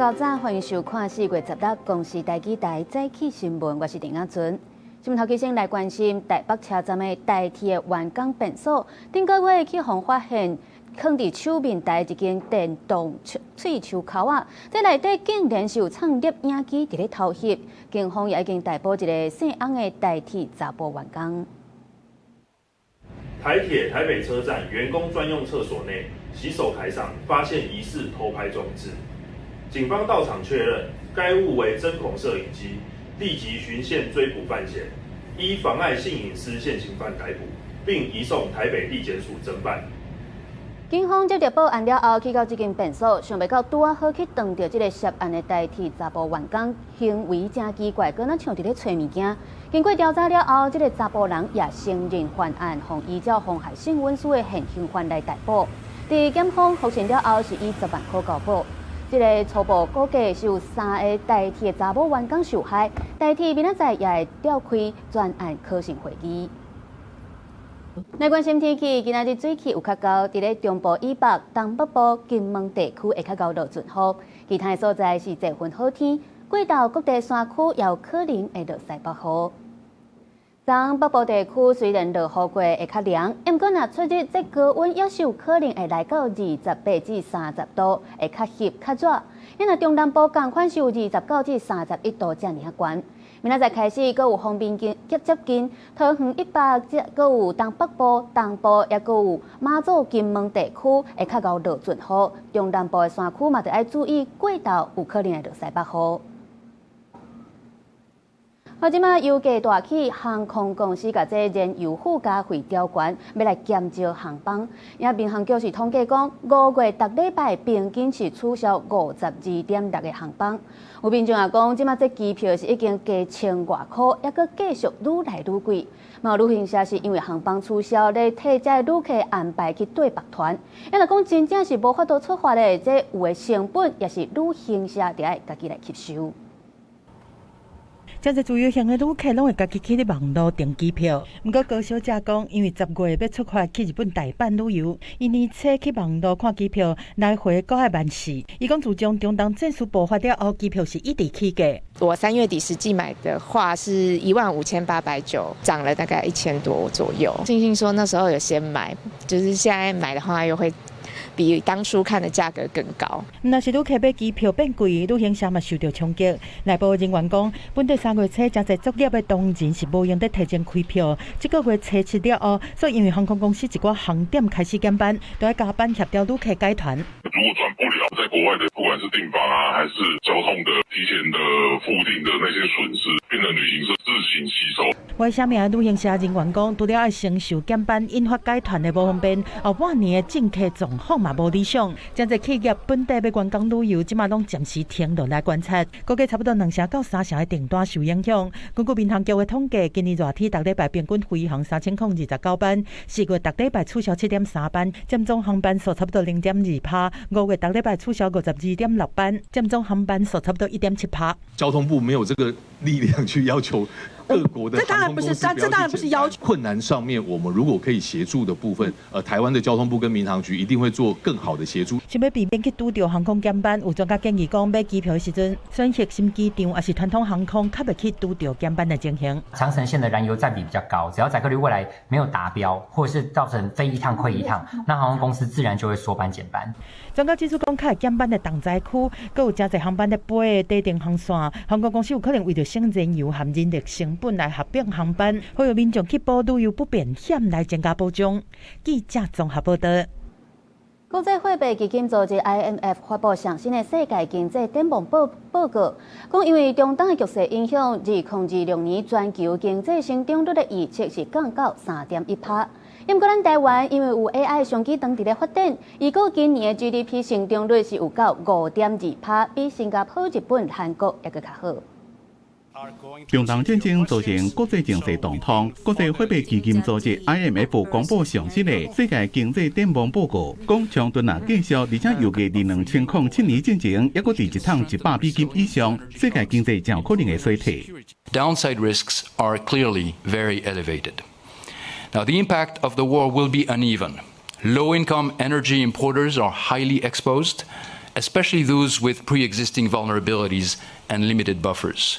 早早，歡迎收看4月16公視台語台早起新聞，我是鄭亞純。新聞頭先來關心台北車站的台鐵的員工便所，頂個月去予發現囥佇手面台一間電動喙鬚鉤仔，這內底竟然是有藏攝影機佇咧偷翕，警方也已經逮捕一个姓翁的台鐵查埔員工。台鐵台北車站員工專用廁所內洗手台上發現疑似偷拍裝置。警方到場確認，該物為針孔攝影機，立即循線追捕犯嫌，依妨礙性隱私現行犯逮捕，並移送台北地檢署偵辦。警方接到報案了後，去到這間便所，想袂到拄仔好去撞著這个涉案的台鐵查埔員工，行為誠奇怪，敢若像佇咧揣物件。經過調查了後，這个查埔人也承認犯案，予依照妨害性隱私的現行犯來逮捕。佇檢方複審了後，是以10萬箍交保。這个初步估計是有三个台鐵查某員工受害，台鐵明仔載也會召開專案可行會議。來關心天氣，今仔日水氣有較厚，佇咧中部以北、東北部、金門地區會較𠢕落陣雨，其他的所在是濟雲好天。過晝各地山區也有可能會落西北雨。昨北部地區雖然落雨過會較涼，毋過若出日這高溫也是有可能會來到28至30度，會較翕較熱。因為中南部仝款是有29至31度遮爾仔懸。明仔載開始，閣有鋒面接接近桃園以北，這閣有東北部、東部，也閣有馬祖、金門地區會較𠢕落陣雨。中南部的山區嘛，著愛注意過晝有可能會落西北雨。好，這馬油價大起，航空公司共這燃油附加費調懸，欲來減少航班。也民航局是統計講，5月逐禮拜平均是取消52.6個航班。有民眾也講，這馬這機票是已經加千外箍，猶閣繼續愈來愈貴。嘛有旅行社是因為航班取消，咧替這旅客安排去綴別團。抑若講真正是無法度出發咧，這有的成本也是旅行社著愛家己來吸收。誠濟自由行的旅客攏會家己去咧網路訂機票。毋過高小姐講，因為10月欲出發去日本大阪旅遊，伊年初去網路看機票，來回閣愛萬四。伊講自從中東戰事爆發了後，機票是一直起價。我3月底實際買的話是15,890，漲了大概1000多左右。慶幸說那時候有先買，就是現在買的話又會比當初看的價格更高。若是旅客買機票變貴，旅行社嘛受著衝擊。內部人員講，本地3月初誠濟作業的同仁是無閒得提前開票，這個月初七了後，所以因為航空公司一寡航點開始減班，都愛加班協調旅客改團。如果轉不了，在國外的不管是訂房啊，還是交通的提前的付訂的那些損失，變成旅行社自行吸收。為啥物旅行社人員講，除了愛承受減班引發改團的無方便，後半年的政客狀況嘛無理想。誠濟企業本地欲員工旅遊，這馬攏暫時停落來觀察，估計差不多2成到3成的訂單受影響。根據民航局的統計，今年熱天逐禮拜平均飛航3029班，4月逐禮拜取消7.3班，佔總航班數差不多0.2趴。5月逐禮拜取消52.6班，佔總航班數差不多1.7趴。交通部沒有這個力量去要求各國的這當然不是，這當然不是要求。困難上面，我們如果可以協助的部分，台灣的交通部跟民航局一定會做更好的協助。想欲避免去拄著航空減班，有專家建議講，買機票的時陣選擇新機場，抑是傳統航空，較袂去拄著減班的情形。長程線的燃油佔比比較高，只要載客率未來沒有達標，或者是造成飛一趟虧一趟，那航空公司自然就會縮班減班。專家指出，講較會減班的重災區，閣有誠濟航班咧飛的底定航線，航空公司有可能為著省燃油和人力成本來合併航班，呼籲民眾去補旅遊不便險來增加保障。記者綜合報道。國際貨幣基金組織 IMF 發布上新的世界經濟展望報報告，講因為中東的局勢影響，2026年全球經濟成長率的預測是降到3.1趴。毋過咱台灣因為有 AI 商機當佇咧發展，預估今年的 GDP 成長率是有到5.2趴，比新加坡、日本、韓國猶閣較好。中東戰爭造成國際情勢動盪，國際貨幣基金組織 IMF 公布上新的世界經濟展望報告，講長盾若繼續，而且油價佇2007年進前，猶閣佇一桶100美金以上，世界經濟誠有可能會衰退。 Downside risks are clearly very elevated. Now, the impact of the war will be uneven. Low-income energy importers are highly exposed. especially those with pre-existing vulnerabilities and limited buffers.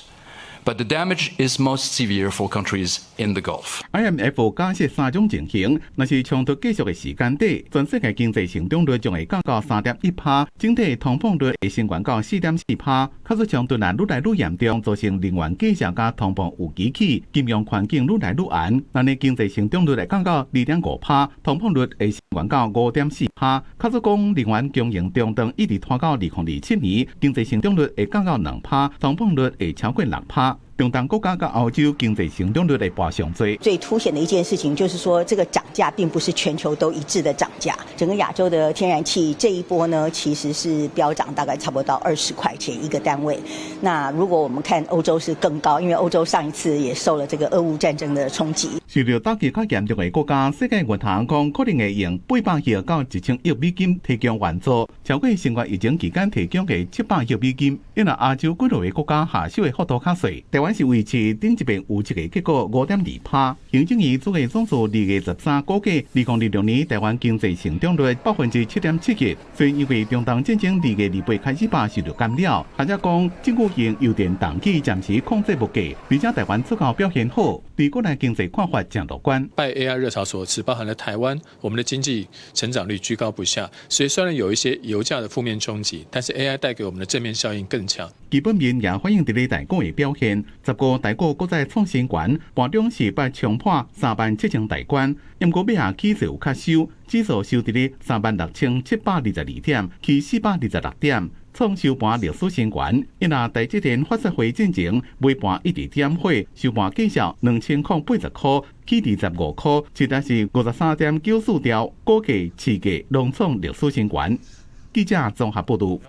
But the damage is most severe for countries in the Gulf. IMF 假設三種情形，若是衝突繼續的時間底，全世界經濟成長率將會降到3.1%，整體通膨率會升懸到4.4%。假使衝突若愈來愈嚴重，造成能源價格佮通膨有機起，金融環境愈來愈絚，咱的經濟成長率會降到2.5%，通膨率會升懸到5.4%。假使講能源供應中斷一直拖到2027年，經濟成長率會降到2%，通膨率會超過6%。中東國家佮歐洲經濟成長率會跋上濟。最凸顯的一件事情就是說，這個漲價並不是全球都一致的漲價。整個亞洲的天然氣這一波呢，其實是飆漲，大概差不多到20塊錢一個單位。那如果我們看歐洲是更高，因為歐洲上一次也受了這個俄烏戰爭的衝擊。受著打擊較嚴重的國家，世界銀行講可能會用800億到1000億美金提供援助，超過新冠疫情期間提供的700億美金。因為亞洲幾落個國家下手的幅度較細，台灣是維持頂一遍預測的結果5.2%。行政院主計總處2月13估計，2026年台灣經濟成長率7.71%。雖然因為中東戰爭2月28開始吧受著干擾，學者講政府用油電動機暫時控制物價，而且台灣出口表現好，對國內經濟看法誠樂觀。拜 AI 熱潮所賜，包含了台灣，我們的經濟成長率居高不下，所以雖然有一些油價的負面衝擊，但是 AI 帶給我們的正面效應更強。基本面也反映佇咧台股的表現，10號台股閣再創新懸，盤中是捌衝破3萬7千大關，毋過尾仔起勢有較收，指數收佇咧36,722點，起426點，創收盤歷史新懸。因為台積電法說會進前，尾盤一直點火，收盤價數2080塊，起25塊，實在是53.94兆，股價市價攏創歷史新懸。記者綜合報導。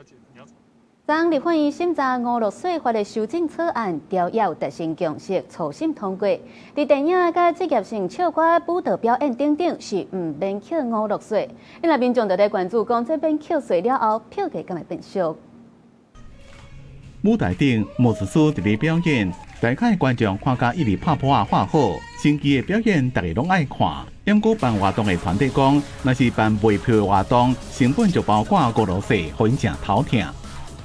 昨立法院審查娛樂稅法的修正草案，朝野達成共識，初審通過。佇電影佮職業性唱歌、舞蹈表演等等，是毋免扣娛樂稅。因為民眾就咧關注，講這免扣稅了後，票價敢會變俗？舞台頂魔術師佇咧表演，台下觀眾看甲一直拍噗仔喊好，神奇的表演大家攏愛看。毋過辦活動的團隊講，若是辦賣票的活動，成本就包括娛樂稅，予𪜶誠頭疼。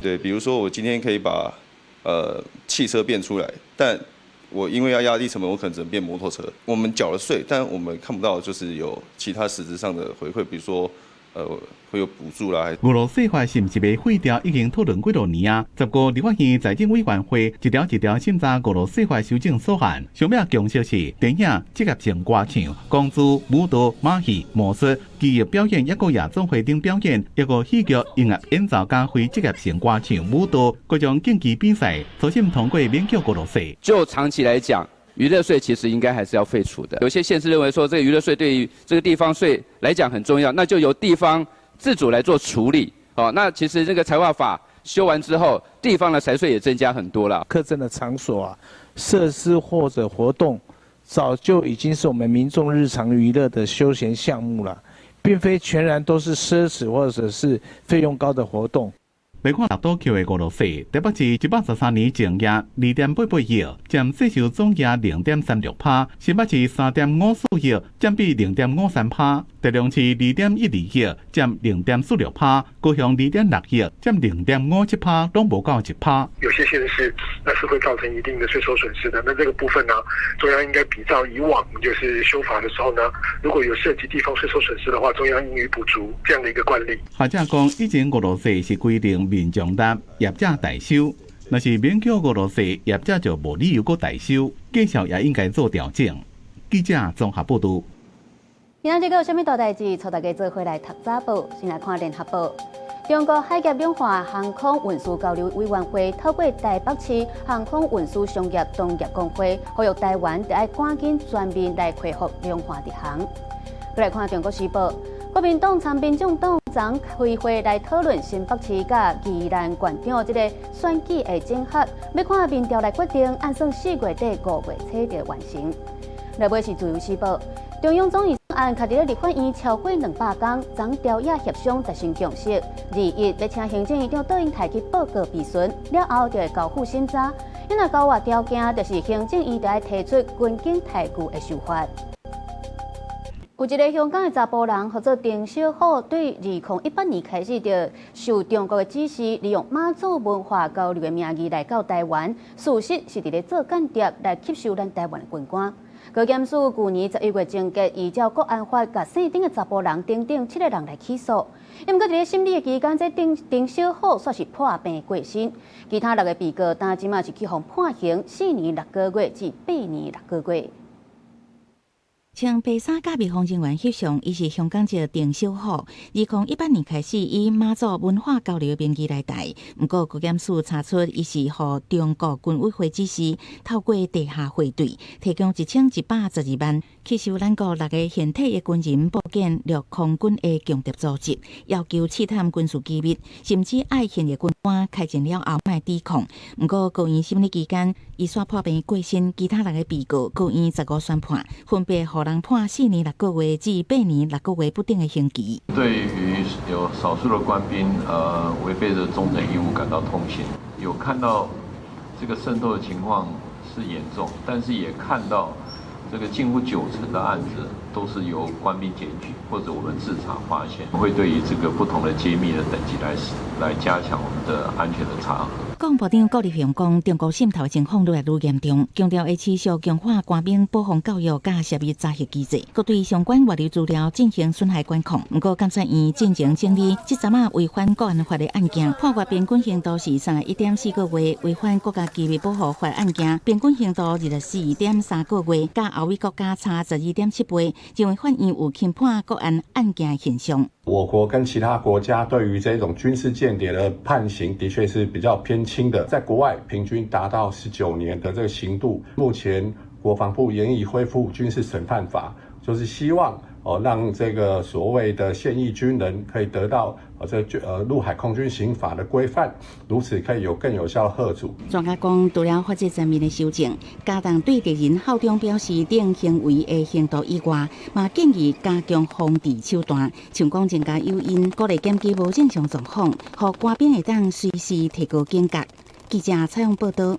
對，比如說我今天可以把汽車變出來，但我因為要壓低成本，我可能只能變摩托車。我們繳了稅，但我們看不到就是有其他實質上的回饋，比如說會有補助啦。娛樂稅法是毋是欲廢掉？已經討論幾多年啊！10號立法院財政委員會一條一條審查娛樂稅法修正草案，上尾共識是電影、職業性歌唱、功夫、舞蹈、馬戲、魔術、技藝表演，抑閣夜總會等表演，抑閣戲劇、音樂演奏佮非職業性歌唱、舞蹈各種競技比賽，初審通過免繳娛樂稅。就長期來講，娛樂稅其實應該還是要廢除的。有些縣市認為說，這個娛樂稅對於這個地方稅來講很重要，那就由地方自主來做處理。哦，那其實這個財劃法修完之後，地方的財稅也增加很多了。課徵的場所啊、設施或者活動，早就已經是我們民眾日常娛樂的休閒項目了，並非全然都是奢侈或者是費用高的活動。來看六都扣的娛樂稅，台北市113年淨額2.88億，佔稅收總額0.36%；新北市3.54億，佔比0.53%；台中市2.12億，佔0.46%；高雄2.6億，佔0.57%，攏無夠1%。有些縣市那是會造成一定的稅收損失的。那這個部分呢，中央應該比照以往就是修法的時候呢，如果有涉及地方稅收損失的話，中央應予補足這樣的一個慣例。學者講，以前娛樂稅是規定民眾納，業者代收。若是免繳娛樂稅，業者就無理由閣代收，價數也應該做調整。記者綜合報導。今仔日閣有啥物大代誌？帶大家做伙來讀早報，先來看聯合報。中國海峽兩岸航空運輸交流委員會透過台北市航空運輸商業同業公會，呼籲台灣著愛趕緊全面來恢復兩岸直航。閣來看中國時報，國民黨參民眾黨昨開會來討論新北市佮宜蘭縣長這個選舉的整合，欲看民調來決定，按算4月底5月初就完成。落尾是自由時報，中央總預算案卡佇咧立法院超過200工，昨朝野協商達成共識，21欲請行政院長卓榮泰去報告備詢，了後就會交付審查。因為交換條件，就是行政院著愛提出軍警待遇的修法。有一个香港的查埔人，號做丁小虎，對2018年開始就受中國的指示，利用媽祖文化交流的名義來到台灣，事實是佇咧做間諜來吸收咱台灣的軍官。高檢署舊年11月終結，依照國安法，共姓丁的查埔人等等七个人來起訴。毋過佇咧審理的期間，這丁丁小虎煞是破病過身，其他六个被告當這馬是去予判刑4年6個月至8年6個月。穿白衫佮蜜蜂人員翕相，伊是香港籍丁小虎。2018年開始以媽祖文化交流名義來台，毋過國檢署查出伊是予中國軍委會指示，透過地下匯兌，提供1112萬，吸收咱國六个現退役軍人報建陸空軍的共諜組織，要求刺探軍事機密，甚至愛現役軍官開戰了後莫抵抗。毋過高院審理期間，伊煞破病過身，其他六个被告高院15宣判，分別予人判4年6個月至8年6個月不等的刑期。對於有少數的官兵，違背着忠誠義務感到痛心。有看到這個滲透的情況是嚴重，但是也看到這個近乎9成的案子都是由官兵檢舉或者我們自查發現，會對於這個不同的揭秘的等級來加強我們的安全的查核。國防部長郭立雄講，中國滲透的情況愈來愈嚴重，強調會持續強化官兵保防教育佮涉密查核機制，閣對相關外流資料進行損害管控。毋過，監察院進前整理這陣仔違反國安法的案件，判罰平均刑度是31.4個月；違反國家機密保護法案件，平均刑度24.3個月，佮歐美國家差12.7倍。認為法院有輕判國安案件的現象。我國跟其他國家對於這種軍事間諜的判刑，的確是比較偏輕的，在國外平均達到19年的這個刑度。目前國防部研議恢復軍事審判法，就是希望哦，讓這個所謂的現役軍人可以得到這陸海空軍刑法的規範，如此可以有更有效的嚇阻。專家講，除了法制層面的修正，加重對敵人效忠表示等行為的刑度以外，嘛建議加強防治手段，像講增加誘因，鼓勵檢舉無正常狀況，予官兵會當隨時提高警覺。記者採訪報導。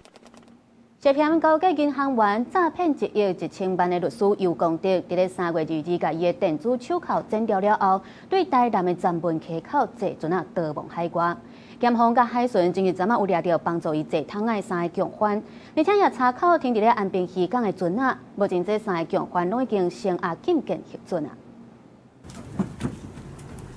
涉嫌勾結銀行員詐騙1億1千萬的律師游功德，佇咧3月22日，共伊的電子手銬剪掉了後，對台南的顫文溪口坐船仔逃亡海外。檢方佮海巡前日昨仔有掠著幫助伊坐桶仔的三个共犯，而且也查扣停佇咧安平漁港的船仔。目前這三个共犯攏已經聲押禁見核准啊。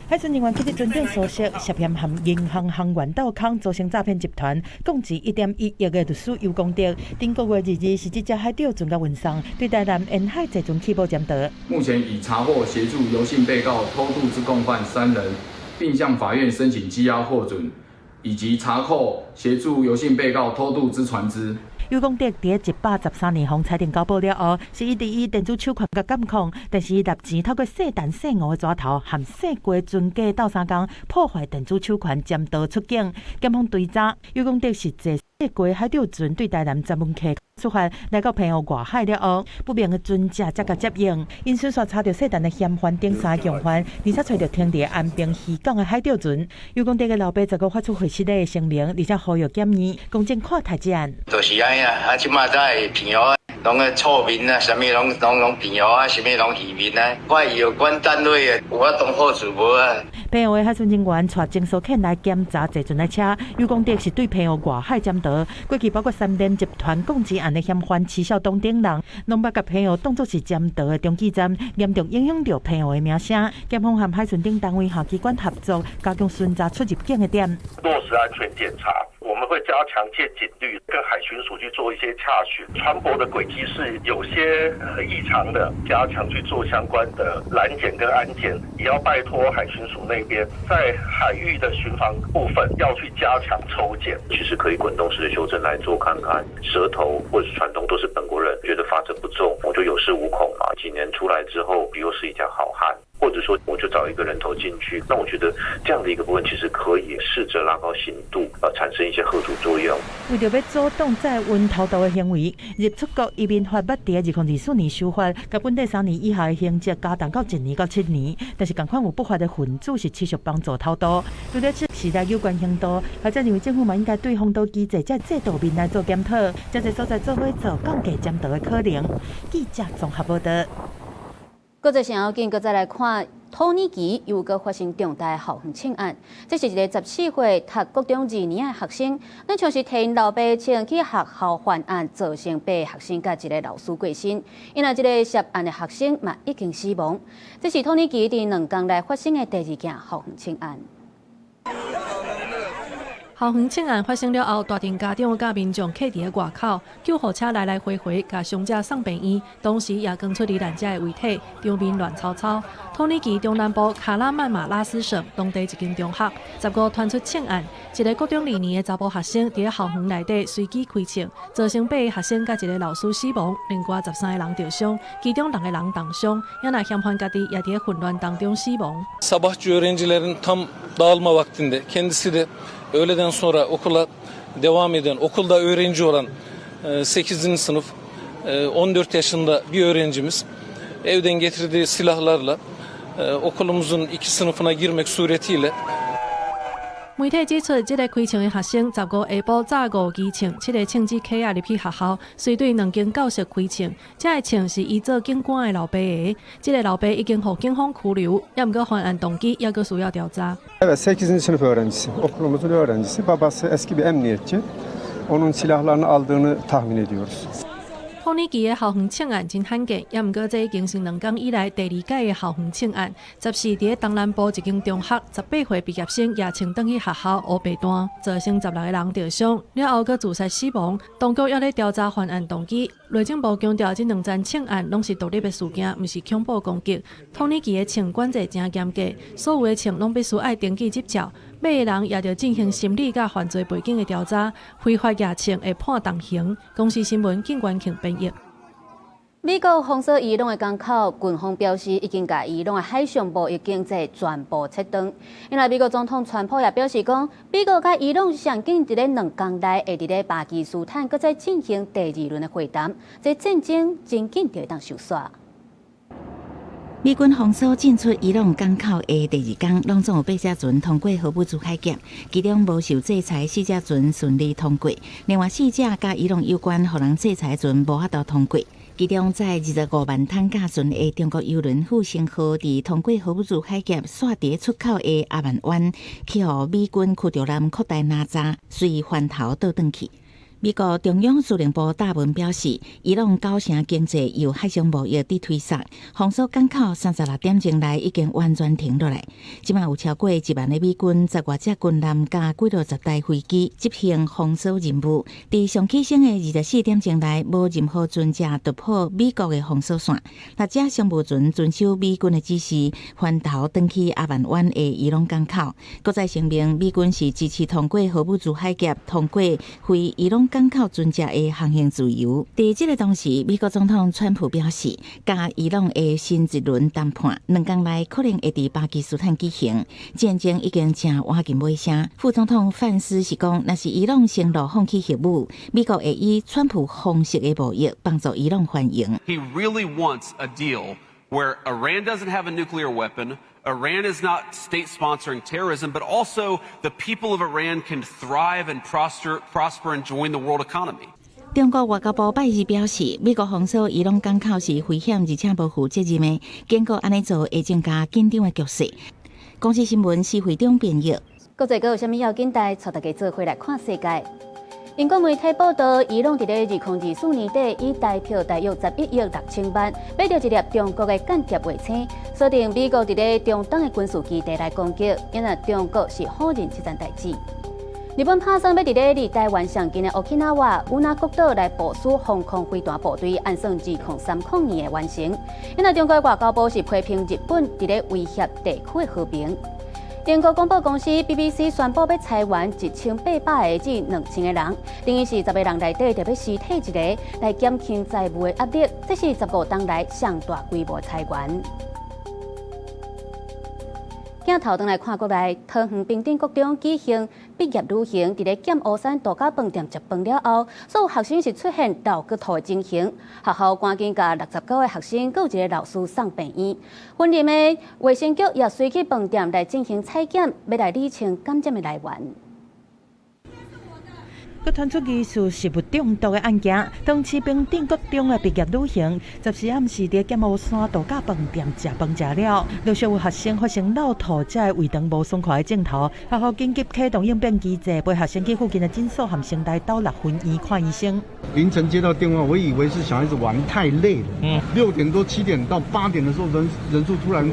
海巡人員去佇船頂搜索，涉嫌和銀行行員鬥空組成詐騙集團，共計1.1億的律師游功德。頂個月22是這隻海釣船共運送，對台南沿海坐船起步潛逃。目前已查獲協助游姓被告偷渡之共犯三人，並向法院申請羈押獲准，以及查扣協助游姓被告偷渡之船隻。游功德佇113年予裁定交保了後，是伊佇伊電子手銬共監控，但是伊擸錢透過細陳細吳的紙頭和細過船價鬥相共，破壞電子手環潛逃出境。檢方追查，游功德是坐細過海釣船對台南顫文溪出發，來到澎湖外海了後，不明的船隻才共接應，𪜶隨煞查著細陳的嫌犯等三個共犯，而且揣著停佇安平漁港的海釣船。游功德的老爸15發出會失禮的聲明，而且呼籲檢驗公正看待這案。就是按呢啊，啊，這馬才會騙我，攏個臭名啊，啥物攏攏攏騙我啊，啥物攏漁民啊，我有關單位的有法當好處無啊？澎湖的海巡人員帶偵搜犬來檢查坐船的車，游功德是對澎湖外海潛逃。過去包括三聯集團共濟案的嫌犯徐少東等人，攏捌共澎湖當作是潛逃的中繼站，嚴重影響著澎湖的名聲。檢方和海巡等單位和機關合作，加強巡查出入境的點。落實安全檢查，我們會加強見警率，跟海巡署去做一些洽詢。船舶的軌跡是有些異常的，加強去做相關的攔檢跟安檢，也要拜託海巡署那邊在海域的巡防部分要去加強抽檢。其實可以滾動式的修正來做看看，蛇頭或者是船東都是本國人，覺得罰則不重，我就有恃無恐嘛。幾年出來之後，又是一條好漢。或者說，我就找一個人頭進去，那我覺得這樣的一個部分，其實可以試着拉高刑度，產生一些嚇阻作用。為著欲阻擋載運偷渡的行為，入出國移民法捌佇2024年修法，共本地3年以下的刑責加重到1年到7年。但是仝款有不法的分子是持續幫助偷渡。除了這時代有關刑度，學者認為政府嘛應該對防堵機制這制度面來做檢討，這濟所在做伙做降低潛逃的可能。記者綜合報導。國際上要緊，閣再來看土耳其又閣發生重大校園槍案。這是一个14歲讀國中2年的學生，那像是提𪜶老爸槍去學校犯案，造成八个學生佮一个老師過身。𪜶若這个涉案的學生嘛已經死亡。這是土耳其佇2工內發生的第二件校園槍案。校園槍案發生了後，大陣家長佮民眾徛佇咧外口，救護車來來回回，共傷者送病院。同時也扛出罹難者的遺體，場面亂糟糟。土耳其中南部卡拉曼馬拉斯省當地一間中學，15傳出槍案，一个國中二年的查埔學生佇咧校園內底隨機開槍，造成八个學生佮一个老師死亡，另外13个人著傷，其中六个人重傷。也若嫌犯家己也佇咧混亂當中死亡。 Sabahçı öğrencilerin tam dağılma vaktinde kendisi de öğleden sonra okula devam eden, okulda öğrenci olan 8. Sınıf 14 yaşında bir öğrencimiz evden getirdiği silahlarla okulumuzun iki sınıfına girmek suretiyle 媒體指出，這个開槍的學生15下晡早五支槍，七个槍支卡仔入去學校，隨對兩間教室開槍。這个槍是伊做警官的老爸的，這个老爸已經予警方拘留，也毋過犯案動機猶閣需要調查。 Evet, 8. Sınıf öğrencisi, okulumuzun öğrencisi. Babası eski bir emniyetçi. Onun silahlarını aldığını tahmin ediyoruz. 土耳其的校園槍案真罕見，也毋過這已經是2工以來第二擺的校園槍案。14佇咧東南部一間中學，18歲畢業生攑槍轉去學校烏白彈，造成16个人著傷，了後閣自殺死亡。當局猶咧調查犯案動機。內政部強調，這兩樁槍案攏是獨立的事件，毋是恐怖攻擊。土耳其的槍管制誠嚴格，所有的槍攏必須愛登記執照，買的人也著進行心理佮犯罪背景的調查，非法攑槍會判重刑。公視新聞警官慶編譯。美國封鎖伊朗的港口，軍方表示已經共伊朗的海上貿易經濟全部切斷。另外，美國總統川普也表示講，美國佮伊朗上緊佇咧2工內會佇咧巴基斯坦閣再進行第二輪的會談，這戰爭真緊就會當收煞。美軍封鎖進出伊朗港口的第二工，攏總有八隻船通過荷姆茲海峽，其中無受制裁四隻船順利通過，另外四隻佮伊朗有關予人制裁船無法度通過。其中載25萬桶甲醇的中國油輪復興號，佇通過荷姆茲海峽，煞佇出口的阿曼灣，去予美軍驅逐艦擴大拿炸，隨翻頭倒轉去。美國中央司令部答文表示，伊朗九成經濟由海上貿易佇推捒，封鎖港口36點鐘內已經完全停落來。這馬有超過1萬个美軍、十外隻軍艦佮幾落十台飛機執行封鎖任務。佇上起先的24點鐘內，無任何船隻突破美國的封鎖線。六隻商務船遵守美軍的指示，翻頭轉去阿曼灣的伊朗港口。閣再聲明，美軍是支持通過荷姆茲海峽通過非伊朗港口船隻的航行自由。佇這个同時，美國總統川普表示，佮伊朗的新一輪談判2工內可能會佇巴基斯坦舉行。戰爭已經誠倚近尾聲。副總統范斯是講，若是伊朗承諾放棄核武，美國會以川普方式的貿易幫助伊朗繁榮。 He really wants a deal where Iran doesn't have a nuclear weapon. Iran is not state sponsoring terrorism, but also the people of Iran can thrive and prosper and join the world economy. 中國外交部拜二表示，美國封鎖伊朗港口是危險而且無負責任的，警告按呢做會增加緊張的局勢。公視新聞施惠中編譯。國際閣有啥物要緊代，帶大家做伙來看世界。英國媒體報道，伊朗佇咧2024年底以台票大約11億6千萬買著一粒中國的間諜衛星，鎖定美國佇咧中東的軍事基地來攻擊，因為中國是否認這件代誌。日本拍算欲佇咧離台灣上近的沖繩與那國島來部署防空飛彈部隊，按算2030年會完成。因為中國外交部是批評日本佇咧威脅地區的和平。英國廣播公司 BBC 宣布欲裁員1800個至2000個人，等於是10個人內底著欲辭退一个，來減輕財務的壓力。這是15冬來上大規模裁員。鏡頭轉來看國內，桃園平鎮國中舉行畢業旅行，佇咧劍湖山度假飯店食飯了後，所有學生是出現漏骨頭的情形，學校趕緊共69個學生，閣有一个老師送病院。雲林的衛生局也隨去飯店來進行採檢，欲來理清感染的來源。閣傳出疑似食物中毒的案件，當時平鎮國中的畢業旅行，14暗時佇劍湖山度假飯店食飯食了，陸續有學生發生落吐這个胃腸無爽快的症頭，學校緊急啟動應變機制，陪學生去附近的診所和成大斗六分院看醫生。凌晨接到電話，我以為是小孩子玩太累了。6點多7點到8點的時候，人數突然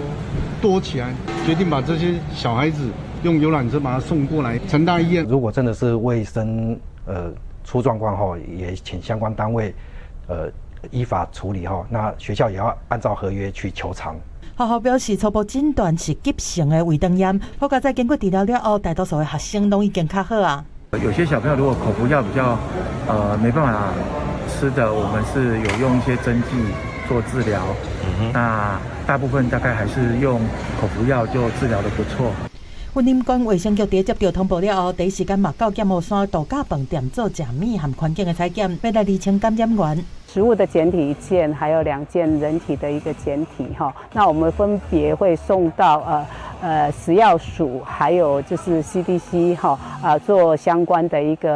多起來，決定把這些小孩子用遊覽車把他送過來成大醫院。如果真的是衛生出狀況後，也請相關單位依法處理哈。那學校也要按照合約去求償。學校表示初步診斷是急性的胃腸炎，不過在經過治療了後，大多數的學生攏已經較好啊。有些小朋友如果口服藥比較沒辦法吃的，我們是有用一些針劑做治療。那大部分大概還是用口服藥就治療得不錯。雲林縣衛生局佇接到通報了後，第一時間嘛到劍湖山度假飯店做食物和環境的採檢，欲來釐清感染源。食物的檢體一件，還有2件人體的一個檢體，哈，那我們分別會送到食藥署，還有就是 CDC 哈啊做相關的一個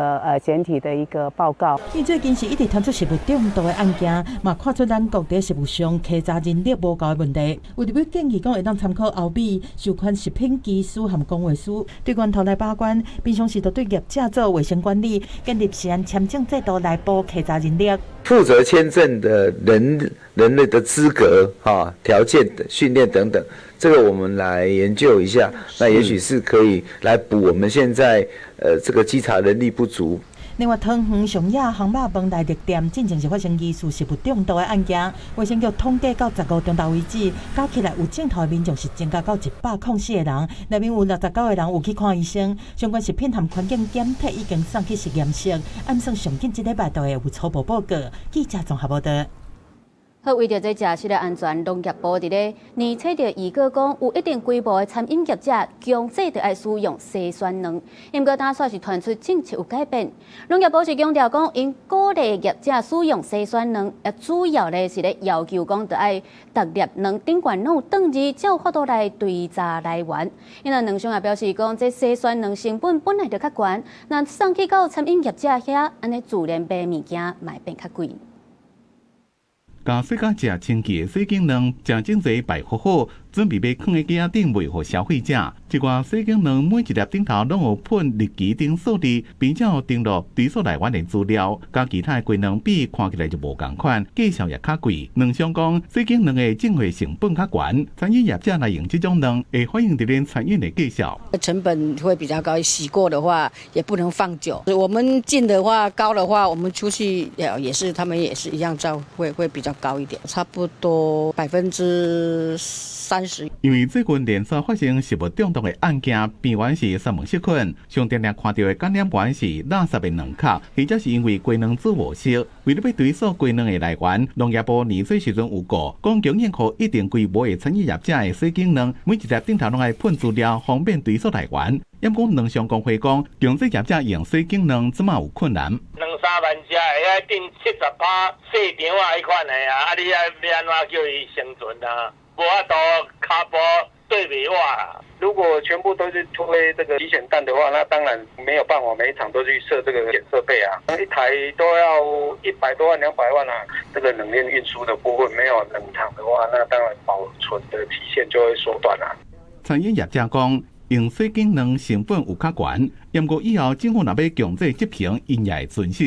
檢體的一個報告。因為最近是一直傳出食物中毒的案件，嘛看出咱國佇食物上稽查人力無夠的問題。有立委建議講會當參考歐美授權食品技師和公衛師對源頭來把關，平常時就對業者做衛生管理，建立食安簽證制度來補稽查人力。負責簽證的人類的資格、哈條件的訓練等等，這個我們來研究一下，那也許是可以來補我們現在這個稽查人力不足。另外，桃園上野烘肉飯內壢店進前是發生疑似食物中毒的案件，衛生局統計到15中晝為止，加起來有症頭的民眾是增加到104個人，內面有69個人有去看醫生。相關食品和環境檢體已經送去實驗室，按算上緊這禮拜就會有初步報告。記者綜合報道。好，為著這食食的安全，農業部佇咧年初就預告講，有一定規模的餐飲業者強制著愛使用篩選卵。毋過，今煞是傳出政策有改變。農業部是強調講，𪜶鼓勵業者使用篩選卵，也主要咧是咧要求講，著愛逐粒卵頂懸攏有轉字，才有法度來追查來源。𪜶卵商也表示講，這篩選卵成本本來就較懸，若送去到餐飲業者遐，按呢自然賣物件嘛會變較貴。共洗甲誠清潔的洗潔卵，誠整齊擺好好，準備欲囥佇機仔頂賣予消費者。這寡洗潔卵每一粒頂頭攏有噴日期頂數字，並且有登錄追溯來源的資料。佮其他的雞卵比，看起來就無仝款，價錢也較貴。卵商講，洗潔卵的進貨成本較懸，餐飲業者來用這種卵，會反映佇恁餐飲的價數。成本會比較高，洗過的話也不能放久。我們進的話高的話，我們出去也是，他們也是一樣照會比較高一點，差不多30%。因為最近連續發生食物中毒的案件，病源是沙門氏菌，上定定看著的感染源是垃圾的卵殼，或者是因為雞卵煮無熟。為了欲追溯雞卵的來源，農業部年初時陣有告，講供應予一定規模的餐飲業者的洗潔卵，每一粒頂頭攏愛噴資料，方便追溯來源。毋過卵商公會講，強制業者用洗潔卵，這馬有困難。兩三萬隻會愛頂70%細腸仔彼款的啊，啊你愛欲按怎叫伊生存啊？無法度跤步對袂活啦。如果全部都是推這個洗選蛋的話，那當然沒有辦法每一場都去設這個檢設備啊，一台都要100多萬、200萬啊。這個冷鏈運輸的部分沒有冷藏的話，那當然保存的期限就會縮短啦。餐飲業者講，用洗潔卵成本有較懸，毋過以後政府若欲強制執行，𪜶也會遵守。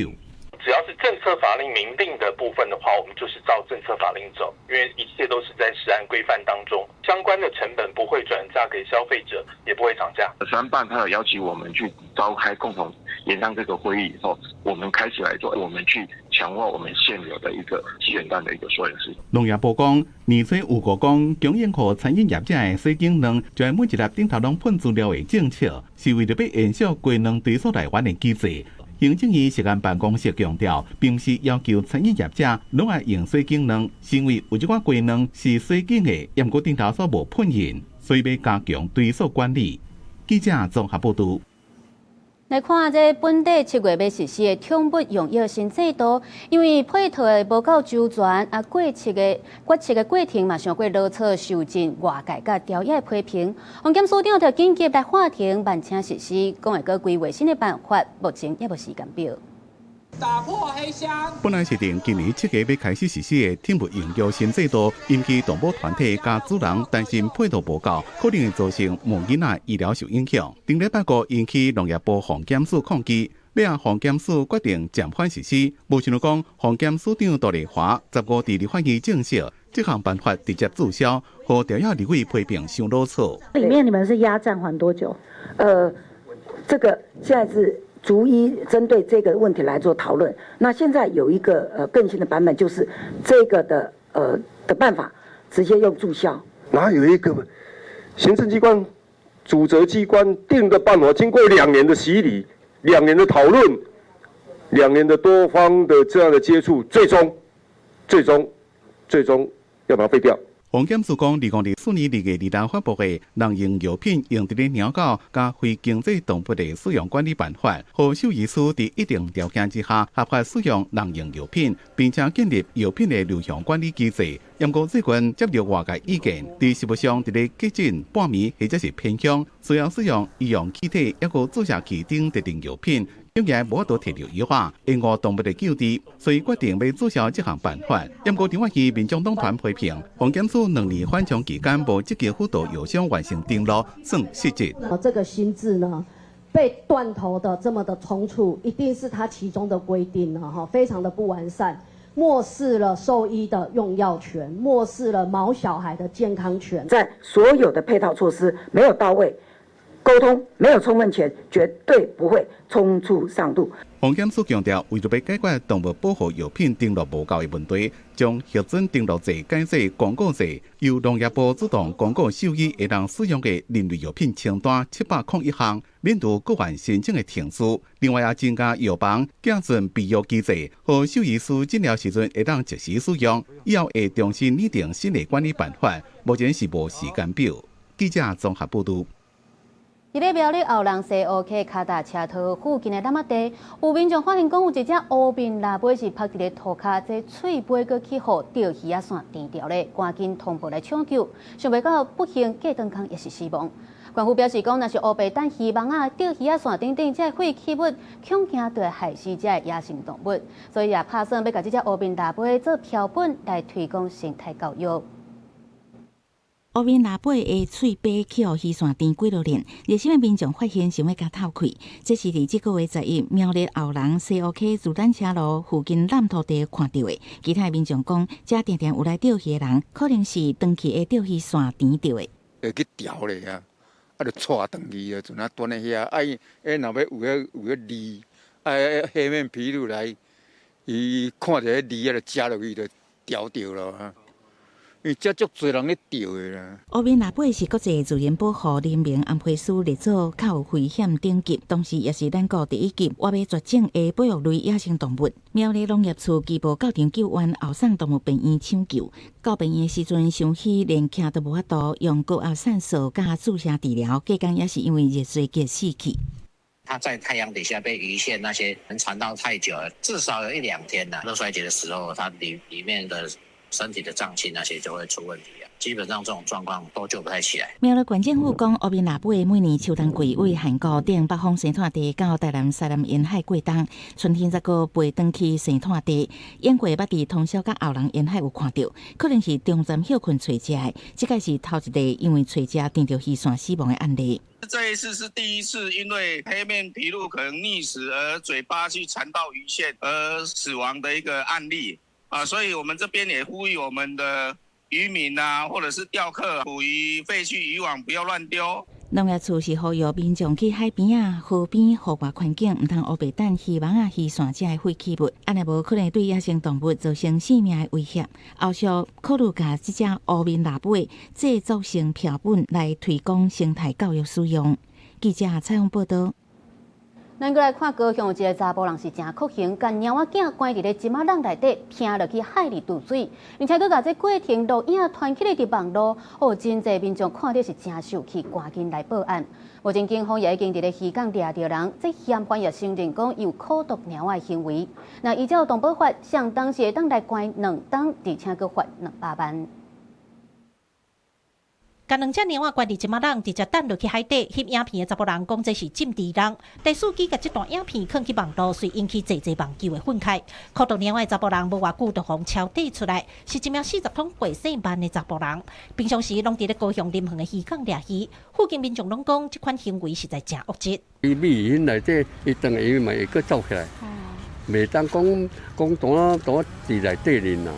只要是政策法令明定的部分的話，我們就是照政策法令走，因為一切都是在食安規範當中，相關的成本不會轉嫁給消費者，也不會漲價。食安辦他有邀請我們去召開共同研商這個會議以後，我們開始來做，我們去強化我們現有的一個洗選蛋的一個溯源。農業部講，年初有過講，供應予餐飲業者的洗潔卵，就愛每一粒頂頭攏噴資料的政策，是為著欲延續雞卵追溯來源的機制。行政院食安辦公室強調，並毋是要求餐飲業者攏愛用洗潔卵，是因為有一寡雞卵是洗淨的，毋過頂頭煞無噴印，所以欲加強追溯管理。記者綜合報導。來看這本地7月欲實施的寵物用藥新制度，因為配套的無夠周全，啊，決策的過程嘛，傷過囉嗦，受盡外界佮朝野的批評。防檢署長就緊急來喊停，慢車實施，講會閣規劃新的辦法，目前猶無時間表。打破黑箱。本來是定今年7月欲開始實施的寵物用藥新制度，引起動保團體佮主人擔心配套無夠，可能會造成毛囡仔醫療受影響。頂禮拜五引起農業部防檢署抗議，尾仔防檢署決定暫緩實施。無想到講，防檢署長杜麗華15佇立法院證實，這項辦法直接註銷，予朝野立委批評傷囉嗦。裡面你們是壓暫緩多久？這個現在是逐一針對這個問題來做討論。那現在有一個更新的版本，就是這個的辦法直接用註銷。哪有一個行政機關、主責機關定的辦法，經過2年的洗禮、2年的討論、2年的多方的這樣的接觸，最終、最終、最終要把它廢掉。防檢署講，2024年2月26發布的《人用藥品用佇咧貓狗佮非經濟動物的使用管理辦法》，予獸醫師佇一定條件之下合法使用人用藥品，並且建立藥品的流向管理機制。毋過最近接著外界意見，佇實務上佇咧急診、半暝或者是偏鄉，需要使用醫用氣體抑閣注射器等特定藥品，竟然無法度提著藥仔，延誤動物的救治，所以決定欲註銷這項辦法。毋過張委民眾黨團批評，防檢署2年緩衝期間無積極輔導藥商完成登錄，算失職。這個新制呢，被斷頭的這麼的倉促，一定是它其中的規定呢，哈，非常的不完善，漠視了獸醫的用藥權，漠視了毛小孩的健康權。在所有的配套措施沒有到位，溝通沒有充分前，絕對不會匆促上路。防檢署強調，為著欲解決動物保護藥品登錄無夠的問題，將核准登錄制改做公告制，由農業部主動公告獸醫會當使用的人類藥品清單701項，免除個案申請的程序。另外，也增加藥房寄存備藥機制，予獸醫師診療時陣會當即時使用。以後會重新擬定新的管理辦法，目前是無時間表。記者綜合報導。佇咧苗栗後龍西湖溪跤踏車道附近的湳仔地，有民眾發現講有一隻烏面蜊筊是曝佇咧塗跤，這喙尾閣去予釣魚仔線纏著咧，趕緊通報來搶救，想袂到不幸隔頓工也是死亡。縣府表示講，若是烏白擲魚網仔、釣魚仔線等等，這廢棄物，恐驚會害死這野生動物，所以也拍算欲共這隻烏面蜊筊做標本來推廣生態教育。烏面蜊筊的喙尾去予魚線纏幾落鏈，熱心的民眾發現想欲共透氣。這是佇這個月11苗栗後龍西湖溪自單車路附近濫塗地看著的。其他民眾講，遮定定有來釣魚的人，可能是長期的釣魚線纏著的。會去釣咧啊，啊，就帶轉去啊，陣啊蹛咧遐，啊伊，若欲有彼餌，啊，黑面琵鷺來，伊看著彼餌啊，就食落去就釣著咯。因為遮足濟人咧釣的啦。烏面蜊筊是國際自然保護聯盟安培師列做較有危險等級，同時也是咱國第一級活欲絕種的保育類野生動物。苗栗農業處乩步到場救援，後送動物病院搶救。到病院的時陣，傷虛連徛都無法度，用高壓線索佮注射治療，隔工也是因為熱衰竭死去。它在太陽底下被魚線那些纏到太久了，至少有一兩天啦。熱衰竭的時候，它裡面的身體的臟器那些就會出問題啊，基本上這種狀況都救不太起來。苗栗縣政府講，烏面蜊筊每年秋冬季為漢湖頂北方生態地到台南西南沿海過冬，春天則閣飛轉去生態地。往過捌佇通霄佮後龍沿海有看著，可能是中暫歇睏揣食的。這擺是頭一例因為揣食纏著魚線死亡的案例。這一次是第一次，因為黑面琵鷺可能溺死而嘴巴去纏到魚線而死亡的一個案例。啊，所以我們這邊也呼籲我們的漁民啊，或者是釣客，捕魚廢棄漁網不要亂丟。農業處是呼籲民眾去海邊仔、河邊戶外環境，毋通烏白擲魚網仔、魚線這的廢棄物，按呢無可能對野生動物造成性命的威脅。後續考慮共這隻烏面蜊筊製作成標本來推廣生態教育使用。記者採訪報導。咱閣來看高雄有一个查埔人是誠酷刑，共貓仔囝關佇咧石仔籠內底，拚落去海裡渡水，而且閣共這過程錄影傳起來佇網路，哦，真濟民眾看著是誠受氣，趕緊來報案。目前警方也已經佇咧漁港掠著人，這嫌犯也承認講有苦毒貓仔的行為。那依照動保法，相當是會當來關2冬，而且閣罰200萬。共兩隻貓仔關佇石仔籠，直接擲落去海底。翕影片的查埔人講這是浸豬籠。第四機共這段影片放去網路，遂引起濟濟網友的憤慨。苦毒貓仔的查埔人無偌久就予抄底出來，是一名40通過姓萬的查埔人。平常時攏佇咧高雄林園的漁港掠魚，附近民眾攏講這款行為實在誠惡質。伊米魚內底，伊轉來伊嘛會閣走起來，袂當講講單單佇內底裡啦。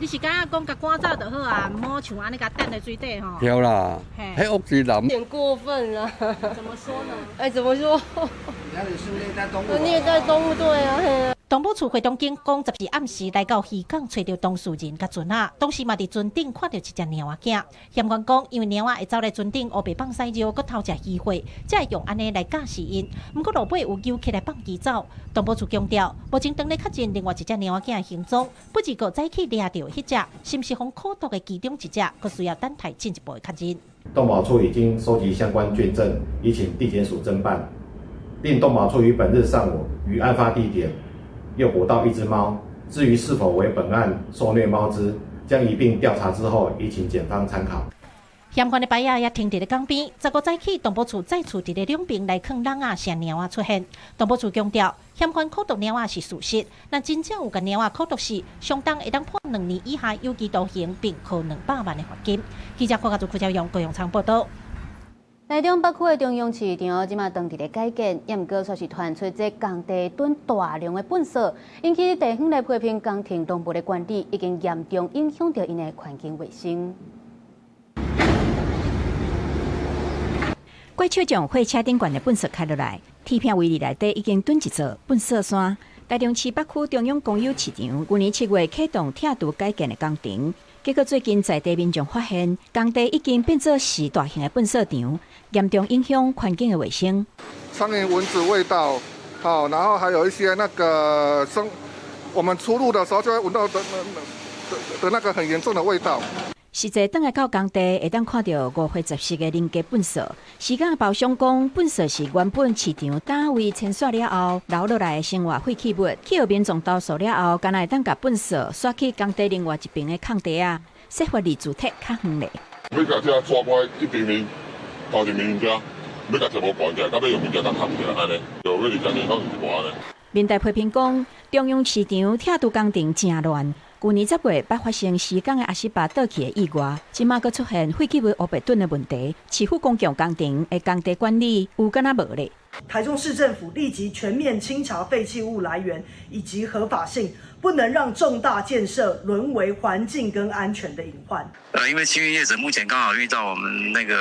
你是感覺講共趕走就好啊，毋好像按呢共擲佇水底吼。對啦，彼惡質人。有點過分了。怎麼說呢？哎，怎麼說？那你是虐待動物。虐待動物，對啊，嘿啊。動保處會同警方十四暗時來到漁港，揣著當事人佮船仔，當時嘛佇船頂看著一隻貓仔囝。嫌犯講，因為貓仔會走來船頂烏白放屎尿，閣偷食魚貨，才會用按呢來教示𪜶。毋過路尾有遊客來放伊走。動保處強調，目前當咧確認另外一隻貓仔囝的行蹤，不過閣早起掠著彼隻，是毋是予苦毒的其中一隻，閣需要等待進一步的確認。動保處已經收集相關卷證，已請地檢署偵辦。另動保處於本日上午於案發地點誘捕到一隻貓，至於是否為本案受虐貓隻，將一併調查之後，以請檢方參考。嫌犯的牌仔也停佇咧港邊。15早起，動保處再次佇咧兩邊來囥籠仔，遮貓仔出現。動保處強調，嫌犯苦毒貓仔是事實，若真正有共貓仔苦毒死，相當會當判2年以下有期徒刑，並科200萬的罰金。記者郭家祖、柯昭勇、高永昌報道。台中北區的中央市場這馬當佇咧改建，也毋過煞是傳出這工地囤大量的糞埽，引起地方來批評工程動物的管理已經嚴重影響著𪜶的環境衛生。怪手將貨車頂懸的糞埽開落來，鐵片圍籬內底已經囤一座糞埽山。台中市北區中央公有市場，去年7月啟動拆除改建的工程，結果最近在地民眾發現，工地已經變做是大型的糞埽場，嚴重影響環境的衛生。蒼蠅、蚊子味道，好，然後還有一些那個生，我們出入的時候就會聞到的那個很嚴重的味道。實際轉來到工地，會當看著五花十色的人家糞埽。時間包商講，糞埽是原本市場單位清掃了後留落來的生活廢棄物，去予民眾投訴了後，敢若會當共糞埽徙去工地另外一邊的空地仔，設法離住宅較遠咧。欲共這抓過來一邊面投入物件，欲共全部關起來，到尾用物件共冚起來按呢，就欲20年攏是無按呢。民代批評講，中央市場拆除工程誠亂。去年10月，捌發生施工的阿斯巴倒去的意外，這馬閣出現廢棄物烏白囤的問題。市府公共工程的工地管理有敢若無咧？台中市政府立即全面清查廢棄物來源以及合法性，不能讓重大建設淪為環境跟安全的隱患。因為清運業者目前剛好遇到我們那個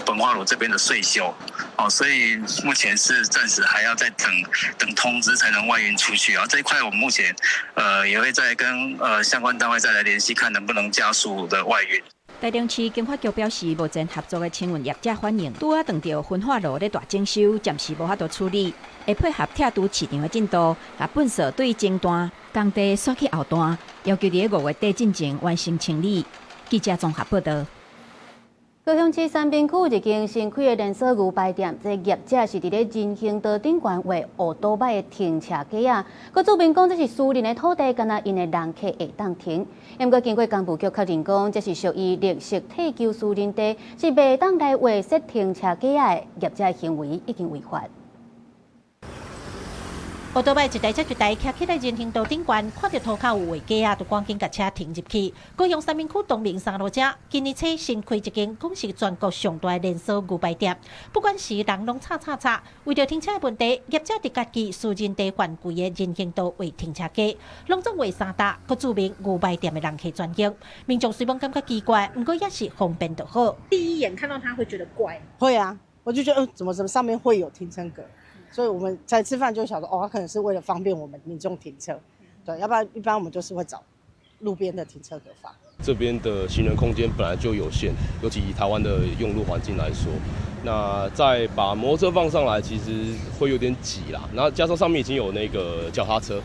焚化爐這邊的歲修，哦，所以目前是暫時還要再等等通知才能外運出去啊。這一塊我們目前也會再跟相關單位再來聯繫，看能不能加速的外運。台中市經發局表示，目前合作的清運業者反映，拄仔撞著焚化爐咧大整修，暫時無法度處理，會配合拆除市場的進度，共糞埽對前段工地徙去後段，要求佇5月底進前完成清理。記者綜合報道。高雄市三民區有一間新開的連鎖牛排店，這業者是佇咧人行道頂懸畫烏多擺的停車格仔，閣註明講這是私人的土地，敢若𪜶的人客會當停。毋過經過工務局確認講，這是屬於綠色退休私人地，是袂當來畫設停車格仔的，業者行為已經違法。烏多擺一台接一台騎起來人行道頂懸，看著塗跤有畫格仔，就趕緊共車停入去。高雄三民區東明三路遮，今年初新開一間，講是全國上大的連鎖牛排店。不管是人攏吵吵吵，為著停車的問題，業者佇家己私人地範圍的人行道畫停車格，攏總畫三搭，閣註明牛排店的人客專用。民眾雖罔感覺奇怪，毋過也是方便就好。第一眼看到他會覺得怪？會啊，我就覺得，怎麼上面會有停車格？所以我們在吃飯就曉得，哦，他可能是為了方便我們民眾停車，對，要不然一般我們就是會找路邊的停車格放。這邊的行人空間本來就有限，尤其以台灣的用路環境來說，那再把摩托車放上來，其實會有點擠啦。然後加上上面已經有那個腳踏車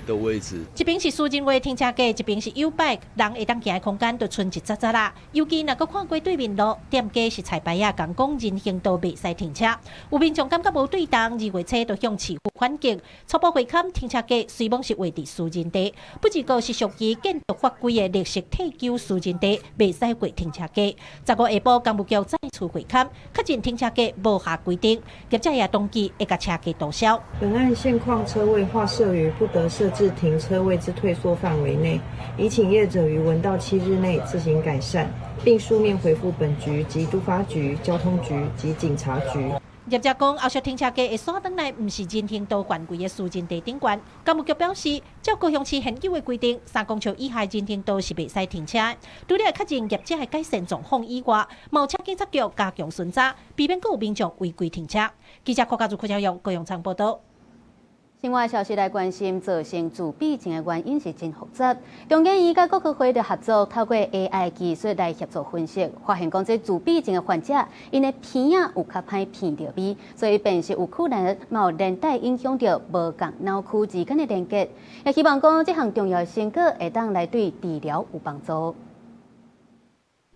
的位置。一邊是私人位停車格，一邊是 YouBike，人會當行的空間就賰一紮紮啦。尤其若閣看過對面路，店家是菜牌仔，共講人行道袂使停車。有民眾感覺無對當，2月初就向市府反擊，初步會勘停車格雖罔是劃佇私人地，不過是屬於建築法規的綠色退休私人地，袂使劃停車格。15下晡，工務局再次會勘，確認停車格無合規定，業者也同意會共車格注銷。本案現況車位劃設於不得設置停車位之退縮範圍內，已請業者於文到7日內自行改善，並書面回覆本局及都發局、交通局及警察局。業者講，後續停車格會徙轉來，毋是人行道範圍的私人地頂懸。工務局表示，照高雄市現有的規定，3公尺以下人行道是袂使停車。除了確認業者的改善狀況以外，嘛有請警察局加強巡查，避免閣有民眾違規停車。記者郭家如、郭小勇、高雄場報道。另外消息來關心，造成自閉症的原因是真複雜。中研院佮國科會的合作，透過 AI 技術來協助分析，發現講這自閉症的患者，𪜶的鼻仔有較歹鼻著味，所以辨識有可能嘛有連帶影響著無仝腦區之間的連結。也希望講這項重要的成果會當來對治療有幫助。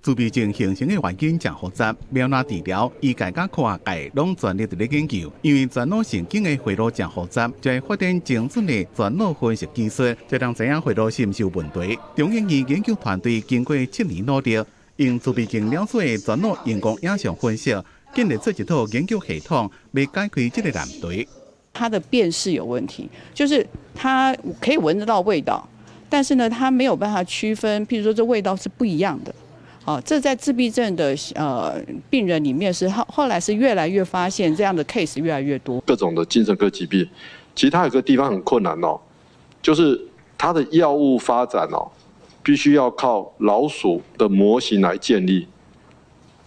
自閉症形成的原因誠複雜，欲按怎治療，醫界佮科學界攏全力佇咧研究。因為全腦神經的回路誠複雜，就會發展精準的全腦分析技術，才能知影回路是毋是有問題。中研院研究團隊經過7年努力，用自閉症老師的全腦熒光影像分析，建立出一套研究系統，欲解開這個難題。他的辨識有問題，就是他可以聞得到味道，但是呢，他沒有辦法區分，譬如說這味道是不一樣的。哦，這在自閉症的病人裡面是後來是越來越發現這樣的 case 越來越多。各種的精神科疾病，其實它有個地方很困難哦，就是它的藥物發展哦，必須要靠老鼠的模型來建立。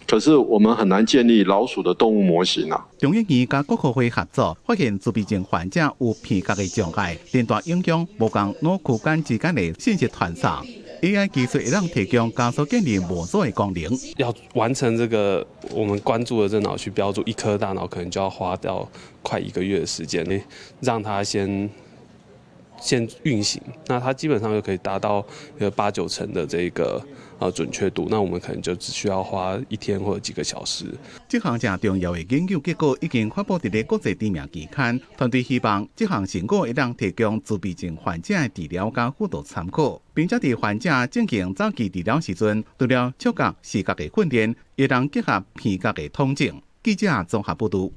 可是我們很難建立老鼠的動物模型啊。中研院佮國科會合作，發現自閉症患者有鼻覺的障礙，連帶影響無仝腦區間之間的信息傳送。AI 技術會當提供加速建立模組的功能。要完成這個我們關注的這腦區標註，一顆大腦可能就要花掉快1個月的時間，讓它先運行，那它基本上就可以達到8、9成的這個準確度。那我們可能就只需要花1天或者幾個小時。這項誠重要的研究結果已經發布佇咧國際知名期刊，團隊希望這項成果會當提供自閉症患者的治療佮輔導參考，並且佇患者進行早期治療時陣，除了觸覺、視覺的訓練，會當結合鼻覺的統整。記者綜合報導。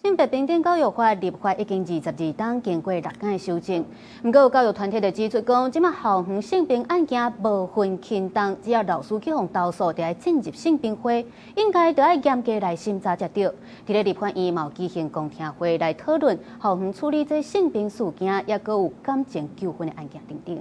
性別平等教育法立法已經22冬，經過6工的修正。毋過有教育團體就指出講，這馬校園性平案件無分輕重，只要老師去予投訴，就愛進入性平會，應該著愛嚴格來審查才對。佇咧立法院嘛有舉行公聽會來討論校園處理這性平事件，抑閣有感情糾紛的案件等等。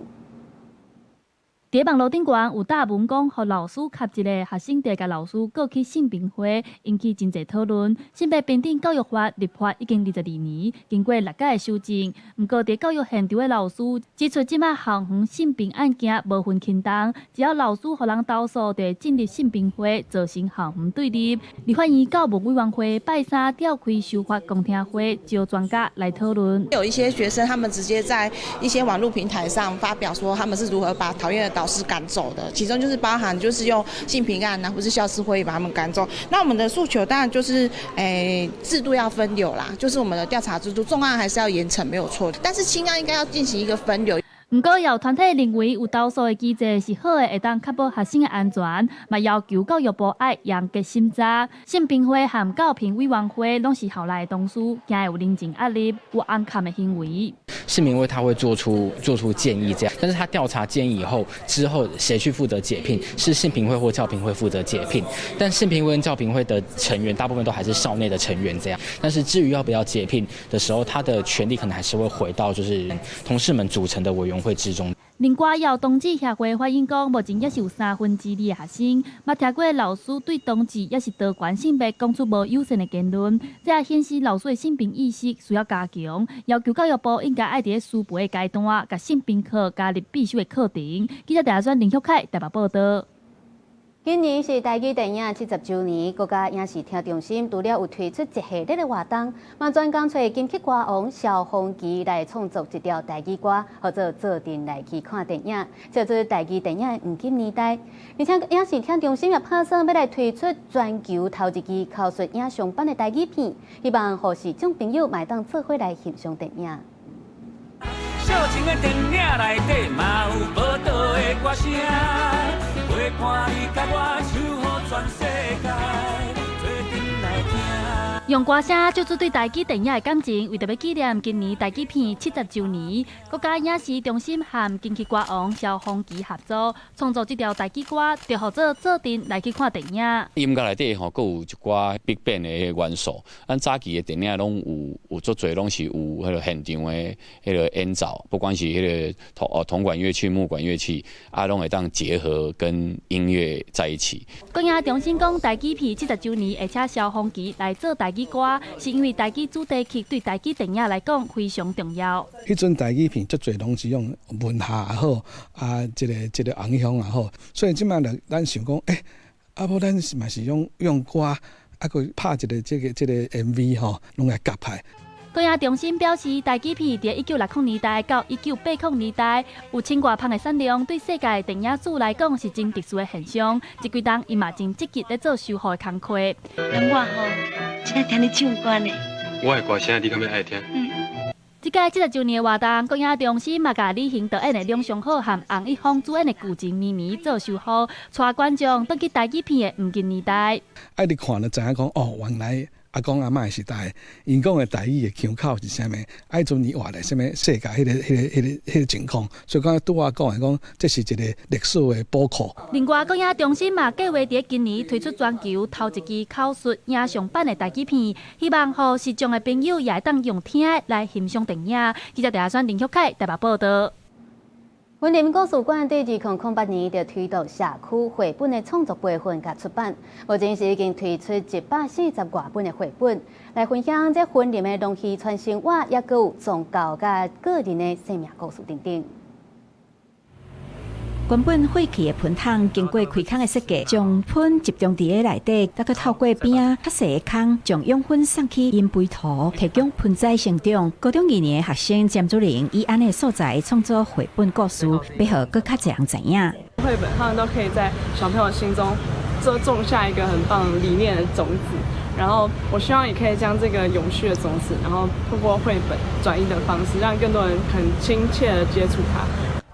佇網路頂懸有貼文講，予老師及一个學生佇共老師告去性平會，引起真濟討論。性別平等教育法立法已經22年，經過6屆的修正。毋過佇教育現場的老師指出，這馬校園性平案件無分輕重，只要老師予人投訴，就會進入性平會，造成校園對立。立法院教務委員會拜三召開修法公聽會，招專家來討論。有一些學生，他們直接在一些網絡平台上發表說，他們是如何把討厭的導師趕走的，其中就是包含就是用性平案啊，或是教師會議把他們趕走。那我們的訴求當然就是，制度要分流啦，就是我們的調查制度，重案還是要嚴懲沒有錯，但是輕案應該要進行一個分流。毋過，有團體認為有投訴的機制是好的，會當確保學生的安全，嘛要求教育部愛嚴格審查。性平會和教評委員會攏是校內的同事，驚會有人情壓力，有尪崁的行為。性平會他會做出建議，這樣，但是他調查建議以後，之後誰去負責解聘？是性平會或教評會負責解聘。但性平會跟教評會的成員大部分都還是校內的成員，這樣。但是至於要不要解聘的時候，他的權力可能還是會回到就是同事們組成的委員會之中。另外，有同志協會反映講，目前也是有2/3的學生，嘛聽過老師對同志抑是多元性別講出無友善的言論，這也顯示老師的性平意識需要加強，要求教育部應該愛佇咧師培的階段，共性平課加入必修的課程。記者陳阿專林旭凱台北報道。今年是台語電影70週年，國家影視聽中心除了有推出一系列的活動，嘛專工揣金曲歌王蕭煌奇來創作一條台語歌，號做做陣來去看電影，叫做台語電影的黃金年代。而且影視聽中心也拍算欲來推出全球頭一支口述影像版的台語片，希望予視障朋友嘛會當做伙來欣賞電影。小情的電影內底嘛有寶島的歌聲，陪伴你佮我唱予全世界，做陣來聽。用歌聲唱出對台語電影的感情，為著欲紀念今年台語片70週年，國家影視中心和金曲歌王蕭煌奇合作創作這條台語歌，就號做做陣來去看電影。音樂內底吼，閣有一寡 Big Band 的元素。咱早期的電影攏有有足濟，攏是有彼个現場的彼个演奏，不管是彼个銅管樂器、木管樂器，啊，攏會當結合跟音樂在一起。國影中心講台語片70週年，會請蕭煌奇來做台語歌，是因為台語主題曲對台語電影來講非常重要。彼陣台語片足濟攏是用文學也好，啊，這個紅鄉也好，所以這擺就咱想講，啊，無咱嘛是用歌，啊，閣拍一個這個 MV 吼，攏來夾拍。國影中心表示，台語片佇1960年代到1980年代有千外磅的產量，對世界電影史來講是真特殊的現象。這幾冬伊嘛真積極咧做修復的工課。人我吼，真愛聽你唱歌呢。我的歌聲你敢欲愛聽？嗯。這屆70週年的活動，國影中心嘛共李行導演的《兩相好》和洪一峰主演的《舊情綿綿》做修復，帶觀眾轉去台語片的黃金年代。啊，你看了知影講，哦，原來阿公阿嬤的時代，𪜶講的台語的腔口是啥物？啊，彼陣伊活咧啥物世界，彼個情況，所以講拄仔講的講，這是一個歷史的寶庫。另外，國影中心嘛計劃佇今年推出全球頭一支口述影像版的台語片，希望予視障的朋友也會當用聽的來欣賞電影。記者鄭阿選、林旭凱台北報導。雲林故事館對2008年就推動社區繪本的創作培訓佮出版，目前是已經推出140外本的繪本，來分享這雲林的農漁村生活，抑閣有宗教佮個人的生命故事等等。原本廢棄的噴桶，經過開孔的設計，將糞集中佇咧內底，再閣透過邊仔較細的孔，將養分送去磷肥土，提供盆栽成長。高中2年的學生詹祖玲以按呢素材創作繪本故事，欲予閣較濟人知影。繪本他們都可以在小朋友心中種種下一個很棒理念的種子，然後我希望也可以將這個永續的種子，然後透過繪本轉譯的方式，讓更多人很親切的接觸它。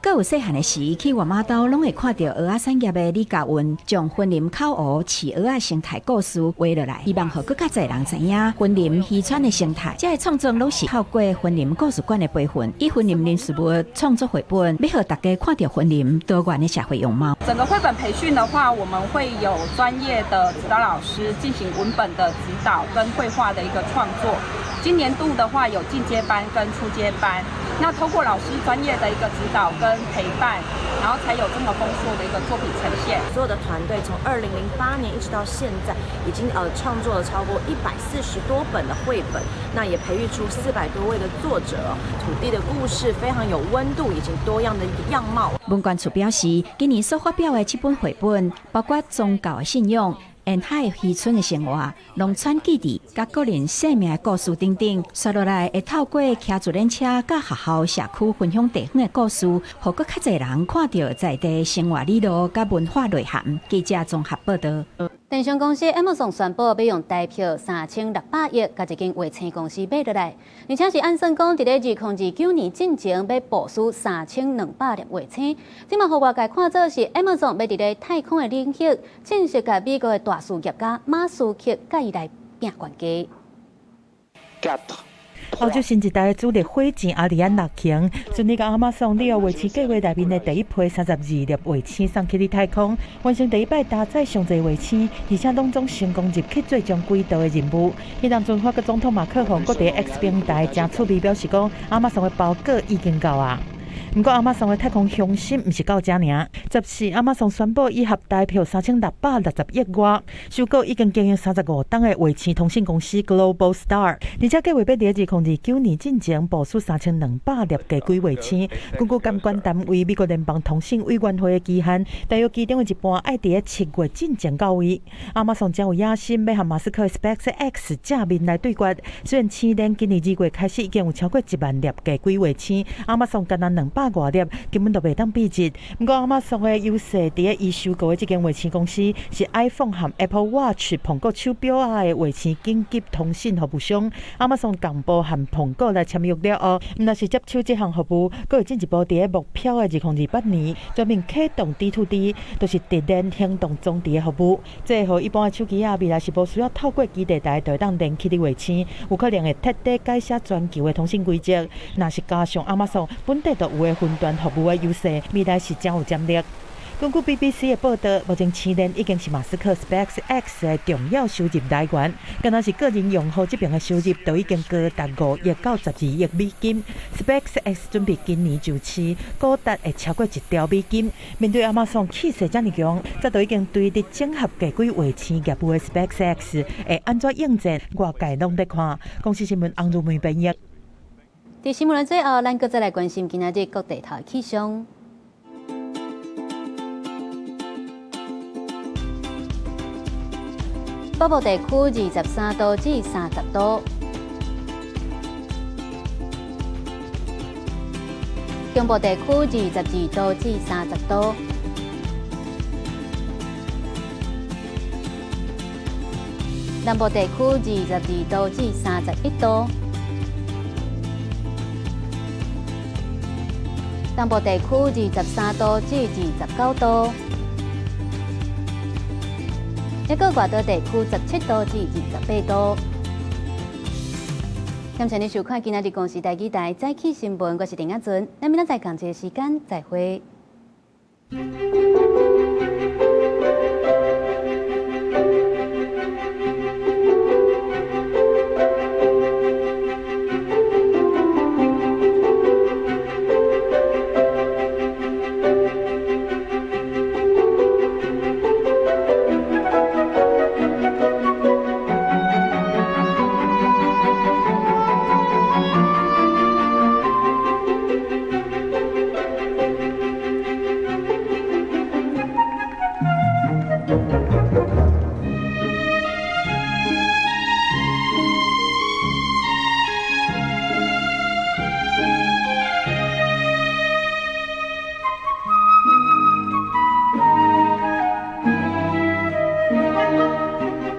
閣有細漢的時，去外媽兜攏會看著蚵仔產業的李家雲，將雲林口湖飼蚵仔生態故事畫落來，希望予閣較濟人知影雲林漁村的生態。這个創作攏是透過雲林故事館的培訓，以雲林人事物創作繪本，欲予大家看著雲林多元的社會樣貌。整個繪本培訓的話，我們會有專業的指導老師進行文本的指導跟繪畫的一個創作。今年度的話，有進階班跟初階班。那透過老師專業的一個指導跟陪伴，然後才有這麼豐碩的一個作品呈現。所有的團隊從2008年一直到現在，已經創作了超過140多本的繪本，那也培育出400多位的作者。土地的故事非常有溫度，以及多樣的一個樣貌。文管處表示，今年所發表的七本繪本，包括宗教的信仰、沿海漁村的生活、農村記憶、佮個人生命的故事等等，紲落來會透過騎自行車佮學校、社區分享地方的故事，予閣較濟人看著在地生活理路佮文化內涵。記者綜合報導。電商公司 Amazon 宣布欲用台票3600億，共一間衛星公司買落來，而且是按算講，佇咧2029年進前欲部署3200粒衛星。這嘛予外界看做是 Amazon 欲佇咧太空的領域，正式共美國的大事業家馬斯克佮伊來拚懸低。歐洲新一代的主力火箭阿里安6型，順利共亞馬遜利用衛星計畫內面的第一批32粒衛星送去太空，完成第一擺搭載上濟衛星，而且攏總成功入去最終軌道的任務。彼當陣法國總統馬克宏閣佇 X 平台誠趣味表示講，亞馬遜的包裹已經到啊。毋過亞馬遜的太空雄心毋是到遮爾。14，亞馬遜宣布以合台票3660億外收購已經經營35冬的衛星通信公司 Globalstar，而且計劃欲佇2029年進前部署3200粒低軌衛星。根據監管單位美國聯邦通信委員會的期限，大約其中的一半愛佇7月進前到位。亞馬遜真有野心，欲和馬斯克 SpaceX 正面來對決。雖然星鏈今年2月開始已經有超過1萬粒低軌衛星，亞馬遜干焦200外粒，根本就袂當比較。毋過亞馬遜的優勢佇咧伊收購的這間衛星公司是 iPhone 和 Apple Watch 蘋果手錶仔的衛星緊急通信服務商。亞馬遜共步和蘋果來簽約了後，毋但是接手這項服務，閣會進一步佇咧目標的2028年全面啟動 D2D，就是直連行動裝置的服務。這會予一般的手機仔未來是無需要透過基地台就會當連起佇衛星，有可能會徹底改寫全球的通信規則。若是加上亞馬遜本底就有的雲端服務的優勢，未來是真有潛力。根據 BBC 的報道，目前星鏈已經是馬斯克 SpaceX 的重要收入來源，敢若是個人用戶這邊的收入都已經高達5億到12億美金。SpaceX 準備今年上市，估值會超過1兆美金。面對亞馬遜氣勢遮爾強，早就已經對佇整合低軌衛星業務的 SpaceX 會按怎應戰，外界攏咧看。公視新聞翁如梅編譯。佇新聞的最後，咱閣再來關心今仔日各地頭的氣象。北部地區23度至30度，中部地區22度至30度，南部地區22度至31度，東部地區23度至29度。一個外島地區17度至28度。感謝你收看今仔日公視台語台早起新聞，我是陳亞俊，咱明仔載仝一个時間再會。